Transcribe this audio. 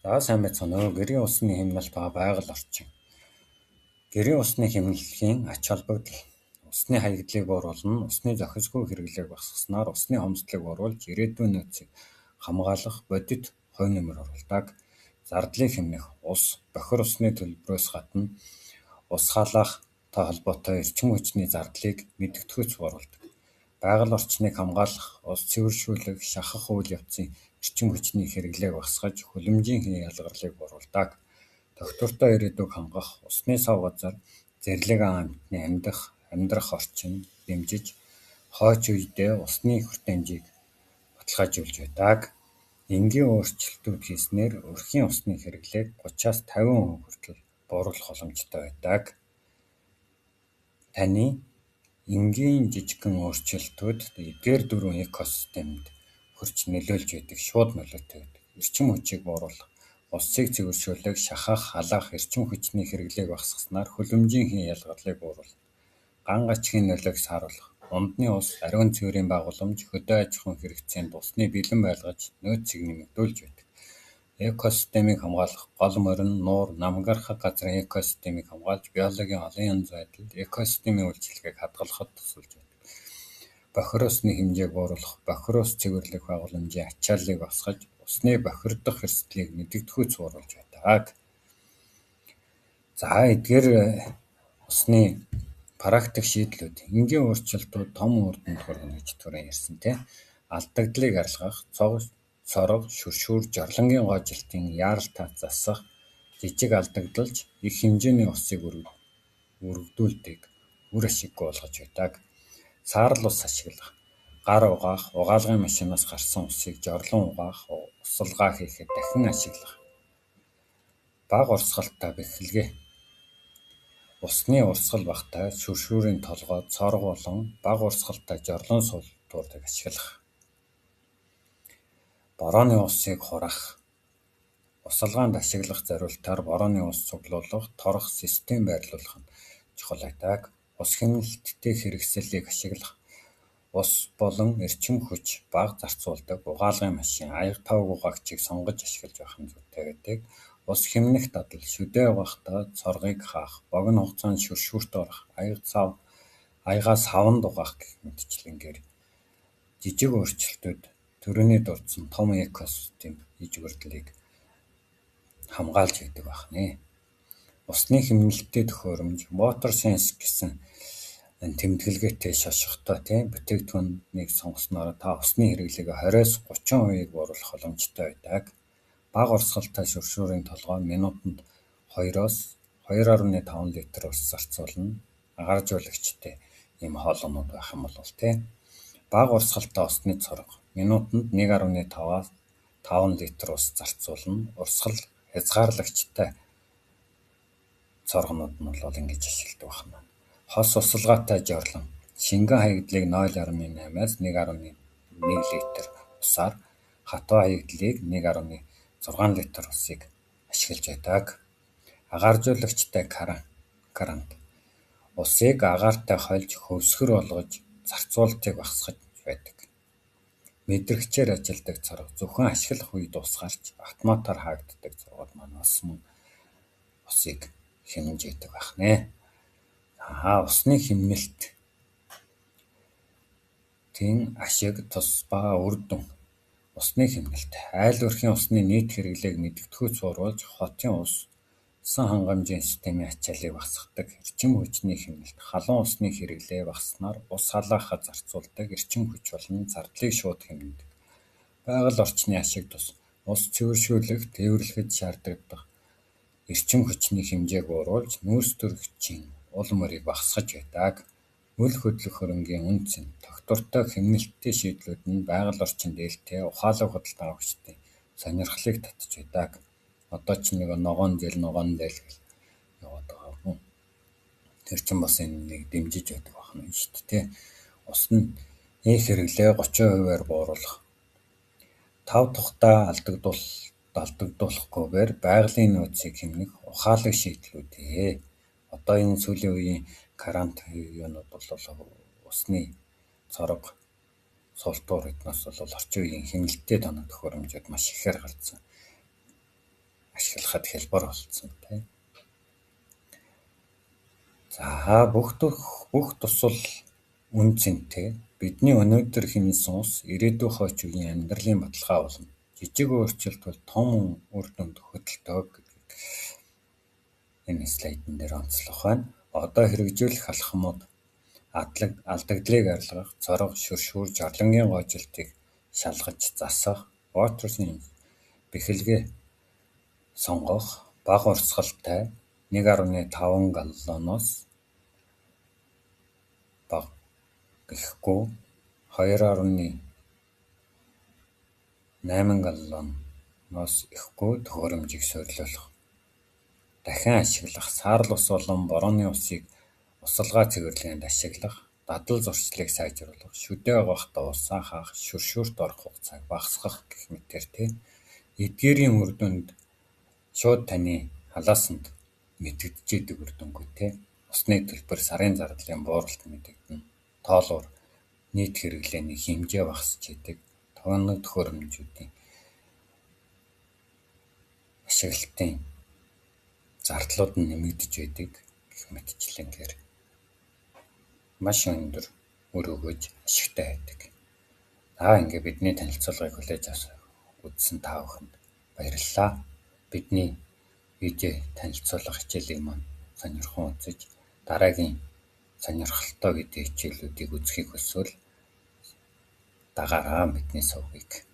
За сайн байцгаана уу. Гэрийн усны хэмнэлт ба байгаль орчин. Гэрийн усны хэмнэлийн ач холбогдол. Усны хаягдлыг бууруулна, усны зохисгүй хэрэглээг багасгаснаар усны хомсдлыг бууруулж, ирээдүйн нөөцийг хамгаалах бодит хувь нэмэр оруулдаг. Зардлыг хэмнэх, ус, бохир усны төлбөрөөс гадна ус халаахтай холбоотой эрчим хүчний зардлыг мэдэгдэхүйц бууруулдаг. Байгаль орчныг хамгаалах, ус цэвэршүүлэх, шахах үйл явцын эрчим хүчний хэрэглээг багасгаж, хөлөмжийн ялгарлыг бууруулдаг. Тогтвортой ирээдүйг хангах, усны сав газар, зэрлэг амьтны амьдрах орчин дэмжиж, хойч үедээ усны хүртээмжийг баталгаажуулж байдаг. Энгийн өөрчлөлтүүд хийснээр өрхийн усны хэрэглээг 30-аас 50% хүртэл бууруулах боломжтой байдаг. Таны энгийн жижигхэн өөрчлөлтүүд эдгээр дөрвөн экосистемд хүрч нөлөөлж байдаг, шууд нөлөөтэй байдаг. Эрчим хүчийг бууруулах, усыг цэвэршүүлэх, шахах, халаах эрчим хүчний хэрэглээг багасгаснаар хөлөмжийн ялгарлыг бууруулна. Ган гачхийн нөлөөг сааруулах, ундны ус, ариун цэврийн байгууламж, хөдөө аж ахуйн хэрэгцээнд усны бэлэн байлгаж, нөөцийг нэмэгдүүлж байдаг. Экосистемийг хамгаалах, гол морин, нуур, намгархаг газрын экосистемийг хамгаалж, биологийн олон янз байдал, экосистемийн үйлчилгээг хадгалахад тусалж байдаг. Бохир усны хэмжээг бууруулах, бохир ус цэвэрлэх байгууламжийн ачааллыг багасгаж, усны бохирдох эрсдлийг мэдэгдэхүйц бууруулж байдаг. За эдгээр усны практик шийдлүүд, энгийн өөрчлөлтүүд том үр дүнд хүргэнэ гэж түрүүн ярьсан тийм. Алдагдлыг арилгах, цог, сорго, шүршүүр, жорлонгийн гоожилтын яаралтай засах, жижиг алдагдалж их хэмжээний усыг өргөдүүлдэг, үр ашиггүй болгож байдаг. Саарал ус ашиглах, гар угаах, угаалгын машинаас гарсан усыг жорлон угаах, усалгаа хийхэд дахин ашиглах. Бага урсгалтай бэхэлгээ. Усны урсгал багатай, шүршүүрийн толгой, цорго болон бага урсгалтай жорлон суултуурыг ашиглах. Борооны усыг хураах. Усалгаанд ашиглах зориултаар борооны ус цуглуулах, торох систем байрлуулах нь чухал байдаг. Ус хэмнэлттэй хэрэгсэлийг ашиглах. Ус болон эрчим хүч бага зарцуулдаг угаалгын машин, аяга тавг угаагчийг сонгож ашиглаж байх нь зүйтэй байдаг. Ус хэмнэх дадал, шүдээ угахдаа цоргыг хаах, богино хугацаанд шүршүүрт орох, аягаа саванд угаах гэх мэтчилэнгээр жижиг өөрчлөлтүүд төрөний дурдсан том экосистем ижвэрлийг хамгаалж байдаг байх нэ. Усны хэмнэлттэй төхөөрөмж, Water Sense гэсэн тэмдэглэгээтэй шошготой тийм бүтээгдэхүүнийг сонгосноор та усны хэрэглээг 20-оос 30%-ийг бууруулах боломжтой байдаг. Бага урсгалтай шүршүүрийн толгой минутанд 2-оос 2.5 литр ус зарцуулна. Агааржуулагчтай ийм хоолойнууд байх юм бол тийм. Бага урсгалтай усны цорго минутанд 1.5-аас 5 литр ус зарцуулна. Урсгал хязгаарлагчтай цоргонууд нь бол ингэж ашигладаг байна. Хос усалгаатай жорлон шингэн хаягдлыг 0.8-аас 1.1 литр усаар, хатуу хаягдлыг 1.6 литр усыг ашиглаж байдаг. Агааржуулагчтай карант усыг агаартай хольж хөвсгөр болгож зарцуулалтыг багасгаж байдаг. Мэдрэгчээр ажилладаг цорго зөвхөн ашиглах үед ус гарч автоматар хаагддаг цоргууд маань бас мөн усыг хэмнэж байдаг байх нэ. Усны хэмнэлт тэн ашиг тус ба үр дүн. Усны хэмнэлт айл өрхийн усны нийт хэрэглээг мэдэгдэхүйц бууруулж, хотын ус усан хангамжийн системийн ачааллыг багасгадаг. Эрчим хүчний хэмнэлт халуун усны хэрэглээ багасснаар ус халаахад зарцуулдаг эрчим хүч болон зардлыг шууд хэмнэдэг. Байгаль орчны ашиг тус ус цэвэршүүлэх, тээвэрлэхэд шаардлагатай эрчим хүчний хэмжээг бууруулж, нүүрс төрөгчийн уул мөрийг багасгаж байдаг. Үл хөдлөх хөрөнгийн үнэ цэн, тогтвортой хэмнэлттэй шийдлүүд нь байгаль орчинд ээлтэй, ухаалаг худалдан авагчдын сонирхлыг татж байдаг. Одоо ч нэг ногоон зээл гэл яваад байгаа юм. Тэр чинь бас энэ нэг дэмжиж байдаг байна шүү дээ. Усны хэрэглээ 30%-аар бууруулах. 5 тухтай алдагдуулахгүйгээр байгалийн нөөцийг хэмнэх ухаалаг шийдлүүд ээ. Одоо энэ сүүлийн үеийн карант юунууд бол усны цорго суултуур эднээс бол орчин үеийн хэмнэлттэй тоног төхөөрөмжүүд маш ихээр гарсан. ашиглахад хялбар болсон тийм. За, бүх дусал үнэ цэнтэй. Бидний өнөөдөр хэмнэсэн ус ирээдүйн хойч үеийн амьдралын баталгаа болно. Жижиг өөрчлөлт бол том үр дүнд хөдөлтөө гэдгийг энэ слайдн дээр онцлох байна. Одоо хэрэгжүүлэх алхмууд алдагдлыг арилгах, цорго, шүршүүр, жорлонгийн гоожилтыг шалгаж засах, Waters-ийн бэхэлгээ сонгох, бага урсгалтай 1.5 галлоноос бага ихгүй 2.8 галлоноос ихгүй төхөөрөмжийг суурилуулах. Дахин ашиглах, саарал ус болон борооны усыг усалгаа цэвэрлэгээнд ашиглах, дадал зуршлыг сайжруулах, шүдээ угахдаа усаа хаах, шүршүүрт орох хугацааг багасгах гэх мэтээр тийм. Эдгээрийн үр дүнд шууд таны халаасанд мэдэгдэж идэг үр дүнгууд тийм. Усны төлбөр, сарын зардлын бууралт мэдэгдэнэ. Тоолуур нийт хэрэглээний хэмжээ багасч идэг. Тоног төхөөрөмжүүдийн ашиглалтын зардлууд нь нэмэгдэж байдаг гэх мэтчилэнгээр маш өндөр үр өгөөж ашигтай байдаг. За, ингээ бидний танилцуулгыг хүлээж авсан үзсэн та бүхэнд баярлалаа. Бидний видео танилцуулга хичээлийг маань сонирхон үзэж, дараагийн сонирхолтой видео хичээлүүдийг үзэхийг хүсвэл дагаарай бидний сувгийг.